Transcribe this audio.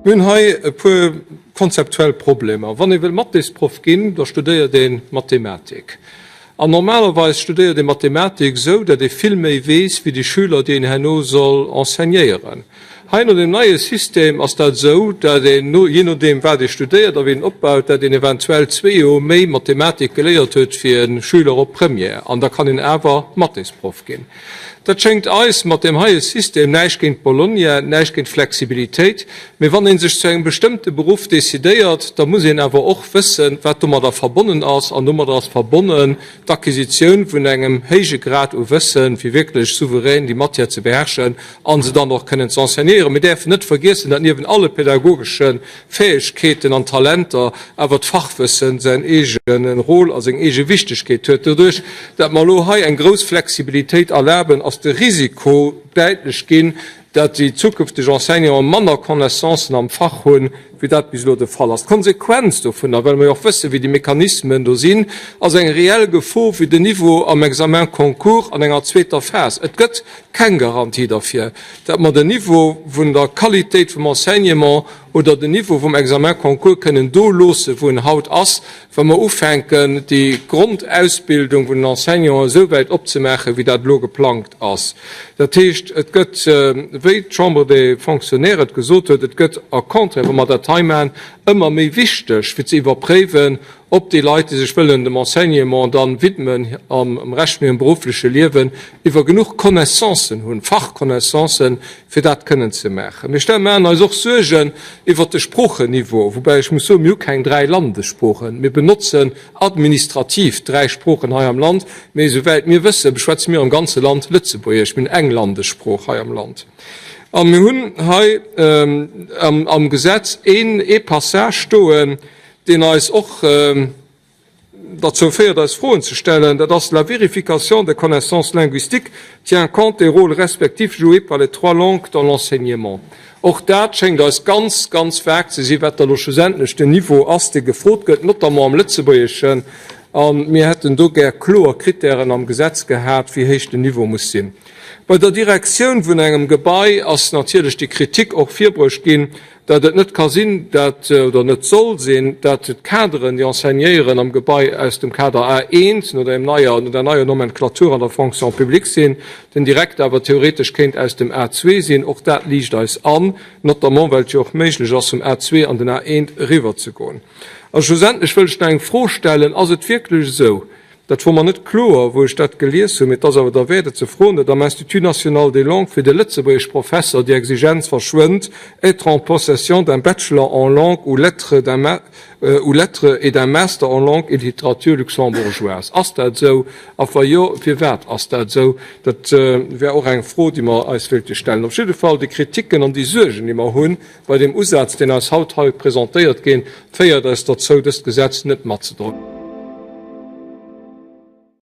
Mir hunn hei e puer konzeptuell Problemer. Wann ee wëll Mathésproff ginn, da studéiert ee Mathematik. An normalerweis studéiert ee Mathematik esou, datt ee vill méi weess wéi déi Schüler, déi een herno soll enseignéieren. Hei no deem neie System ass dat esou, datt een, jee nodeem wat ee studéiert a wéi een opbaut, datt een eventuell zwee Joer méi Mathematik geléiert huet wéi e Schüler op Première. An da kann een awer Mathésproff ginn. Dat schéngt eis mat deem heie System, näischt géint Bologna, näischt géint Flexibilitéit, mee wann ee sech zu engem bestëmmte Beruff decidéiert, da muss een awer och wëssen, wat domadder verbonnen ass. An domadder ass verbonnen d'Acquisitioun vun engem héije Grad u Wëssen, fir wierklech souverän déi Matière ze beherrschen a se dann och kënnen ze enseignéieren. Mir däerfen net vergiessen, datt niewent alle pedagogesche Fäegkeeten an Talenter awer d'Fachwëssen säin eegene Rôle a seng eege Wichtegkeet huet. Doduerch, dat mer elo hei eng grouss Flexibilitéit erlaben, ass de Risiko däitlech ginn, dat déi zukünfteg Enseignanten manner Connaissancen am Fach hunn, wéi dat bis elo de Fall ass. D'Konsequenz dovunner, well mer jo och wëssen, wéi déi Mechanismen do sinn, ass eng reell Gefor fir den Niveau am Examen concours an enger zweeter Phas. Et gëtt keng Garantie derfir, dat mer den Niveau vun der Qualitéit vum Enseignement oder den Niveau vum Examen concours kënnen do loosse wou en haut ass, wa mer ufänken déi Grondausbildung vun den Enseignanten esou wäit opzemaachen, wéi dat elo geplangt ass. Dat heescht, et gëtt, wéi d'Chambre des Fonctionnaires et gesot huet, et gëtt au contraire, wa mer dat hei maachen, ëmmer méi wichteg fir ze iwwerpréiwen, ob déi Leit, déi sech wëllen dem Enseignement dann widmen am Rescht vun hirem beruffleche Liewen, iwwer genuch Connaissancen hunn, Fachconnaissancen, fir dat kënnen ze maachen. Mir stellen, maachen eis och Suergen iwwert de Sproocheniveau, woubäi ech muss soen, mir hu keng 3 Landessproochen. Mir benotzen administrativ 3 Sproochen hei am Land, mee esouwäit mir wëssen, beschwätze mir am ganze Land Lëtzebuergesch. Mir hunn eng Landessprooch hei am Land. A mir hunn hei am Gesetz een ee Passage stoen, deen eis och derzou féiert, eis Froen ze stellen, dat ass, La vérification des connaissances linguistiques tient compte des rôles respectifs joués par les trois langues dans l'enseignement. Och dat schéngt eis ganz, ganz vag ze sinn, wat da lo schlussendlech den Niveau ass, dee gefrot gëtt, notamment am Lëtzebuergeschen. A mir hätten do gär kloer Kritären am Gesetz gehat, wéi héich den Niveau muss sinn. Bei der Direktioun vun engem Gebai ass natierlech déi Kritik och virbruecht ginn, datt et net ka sinn, datt, oder net soll sinn, datt d'Kaderen, déi enseignéieren am Gebai aus dem Kader A1 no deem neier, no der neier Nomenclature an der Fonction publique sinn, den Direkter awer theoretesch kéint aus dem A2 sinn. Och dat liicht eis an, notamment well et jo och méiglech ass, vum A2 an den A1 eriwwerzegoen. A schlussendlech wëll ech nach eng Fro stellen, Ass et wierklech esou, Dat wor mer net kloer, wou ech dat gelies hunn, mee et ass awer derwäert et ze froen, datt am Institut national des langues fir de Lëtzebuergeschprofesser déi Exigenz verschwënnt, être en possession d'un bachelor en langues ou lettres, d'un ou lettres et d'un master en langues et littérature luxembourgeoises. Ass dat esou? A wa jo, firwat ass dat esou? Dat wär och eng Fro, déi mer eis wéilte stellen. Op jidde Fall, déi Kriticken an déi Suergen, déi mer hunn bei deem Usaz, deen eis haut hei presentéiert ginn, féiert eis derzou, dëst Gesetz net matzedroen.